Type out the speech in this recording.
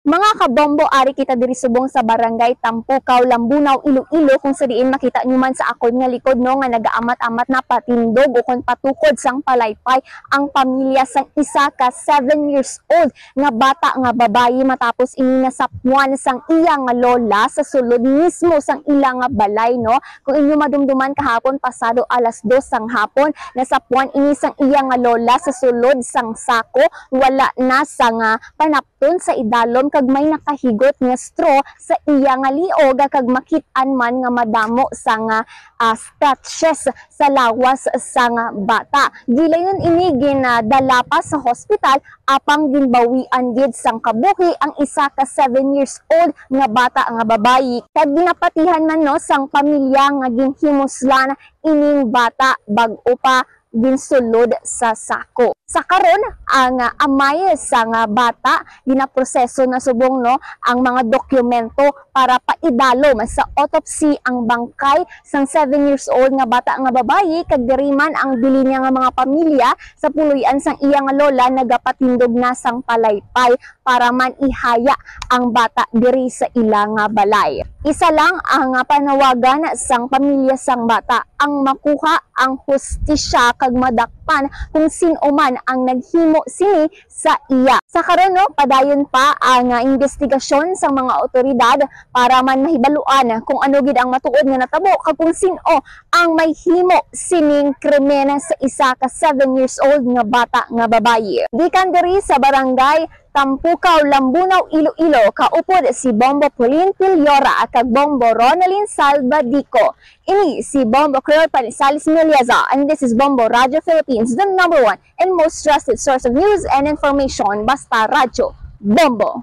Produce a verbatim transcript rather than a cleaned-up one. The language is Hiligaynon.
Mga kabombo, ari kita diri subong sa Barangay Tampukaw, Lambunao, Iloilo, kung sa diin makita nyo man sa akon nga likod, no, nga nagaamat-amat na patindog o kon patukod sang palaypay ang pamilya sang isa ka seven years old nga bata nga babayi matapos ini nasapuan sang iya nga lola sa sulod mismo sang ila nga balay, no. Kung inyo madumduman, kahapon pasado alas dos sang hapon, nasapuan ini sang iya nga lola sa sulod sang sako, wala na sang panap- tun sa idalom kag may nakahigot nga straw sa iya nga liog kag makit-an man nga madamo sang, ah, scratches sa lawas sang bata. Gilayon ini ginadala pa sa hospital apang ginbawian gid sang kabuhi ang isa ka seven years old nga bata nga babayi kag ginapatihan man, no, sang pamilya nga ginhimuslan ining bata bag-o pa ginsulod sa sako. Sa karon, ang, ah, amay sang, ah, bata ginaproseso na subong, no, ang mga dokumento para paidalom sa autopsy ang bangkay sang seven years old nga bata nga babayi, kag diri man ang bili niya nga mga pamilya sa puloy-an sang iya nga lola nagapatindog na sang palaypay para man ihaya ang bata diri sa ila nga balay. Isa lang ang, ah, panawagan sang pamilya sang bata, ang makuha ang hustisya kag madakpan kung sin-o man ang naghimo sini sa iya. Sa karon, no, padayon pa ang, ah, investigasyon sang mga awtoridad para man mahibaluan kung ano gid ang matuod nga natabo kag kung sin-o ang may himo sining krimen sa isa ka seven years old nga bata nga babayi. Gikan diri sa barangay Tampukaw, Lambunao, Iloilo, kaupod si Bombo Pauline Piliora kag Bombo Ronaldin Salvadico. Ini si Bombo Creole Panisales Melieza, and this is Bombo Radio Philippines, the number one and most trusted source of news and information. Basta Radyo Bombo.